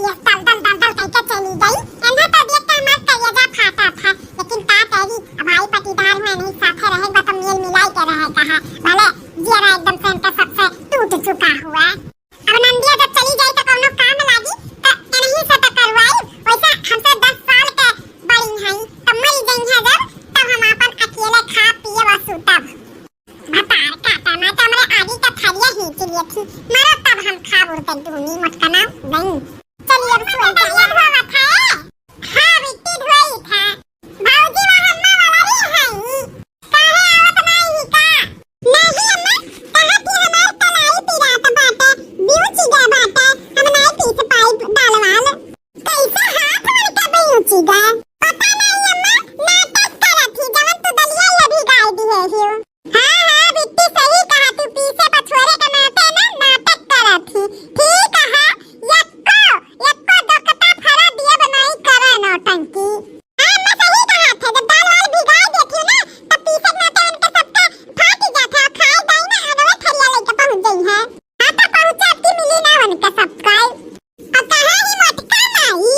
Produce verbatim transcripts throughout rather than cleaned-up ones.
ये दल दल दल दल कइके चली गई। एन्हा तो देख के हमार कलेजा फाटा था, लेकिन का करी, अब आई पटीदार हुए नहीं साथे रहे, बा तो मेल मिलाई के रहे कहा, भले जियरा एकदम से इनका सबसे टूट चुका हुआ। अब नंदिया जब चली जाई तो कौनो काम लागी, तो इन्हीं से तो करवाई। वैसे हमसे दस साल के बड़ी हैं, तो मरी गई हैं जब, तब हम अपन अकेले खा पिए व सूतब। भतार काटा, मैं तो हमरे आगी का थरिया खींच लिए थी, मरो तब हम खाब उड़ के दूनी मोटकना गई। चलिए अब सुअर जाइए। धोवत है। हाँ बिट्टी धोई था। भौजी वहाँ अम्मा वाला ही है। काहे आवत नहीं ही का? नहीं अम्मा, कहा कि हमार कलाई पिरात बाटे, बिउची गए बाटे, हम नहीं पीस पाई दाल वाल। कैसे हाथ उनके बिउची गए? पता नहीं अम्मा, नाटक करत ही, जवन तू दलिया ये भिगाई दिए हियो। हाँ, हाँ, बिट्टी सही कहा, तू पीसे पछोरे के नाते ना नाटक करत ही। ठीक है, यक्को, यक्को दोकता फरा दिए बनाई करे नौटंकी। हाँ, अम्मा सही कहा थे, जब दाल वाल भिगाई देती ना, तब पीसे के नाते उनके सबके फाटी जात है, खाए दाई ना, अगवे थरिया लेके पहुँच गई है। हाँ, तो पहुँचे, अब की मिली ना उनके सबका। और कहाँ ही मोटका माई?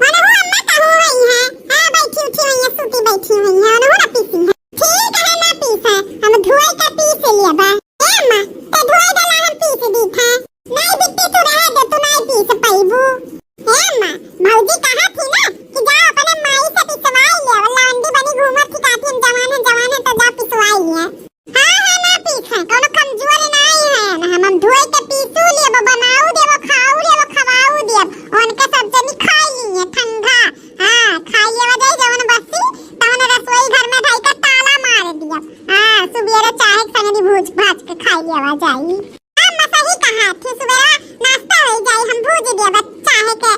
मनहु अम्मा कहूँ हुई है। हाँ, बैठी उठी हुई है, सूती बैठी हुई है, उनहु ना पीसी है। ठीक है, ना पीस है, हम धोए के पीस लेबा। ए अम्मा, ते धोए देला, हम पीस दी था। नहीं बिट्टी, तू रहे दे, तू नहीं पीस पैबू। ए अम्मा, भौजी कहा थी ना कि जाओ अपने माई से पिसवाई ले, लवंडी बनी घूमत थी, कहती हम जवान है, जवान है, तो जाओ पिसवाई ले। हाँ, हाँ, ना पीस है, कौनो कमजोर नाई है, ना हम, हम धोए के पीसू लेब, बनाऊ देब, खाऊ लेब, खवाऊ देब, उनके सब जनी खाई ली है ठंडा। हाँ, खाई लेवा जाई जवन बसी, तवन रसोई घर में धई के ताला मार दिया। हाँ, सुबेरे चाहे के संगे भूज भाज के खाई लेवा जाई। हाँ, अम्मा सही कहा थी, सुबेरे नाश्ता हो जाई, हम भूज देब चाहे के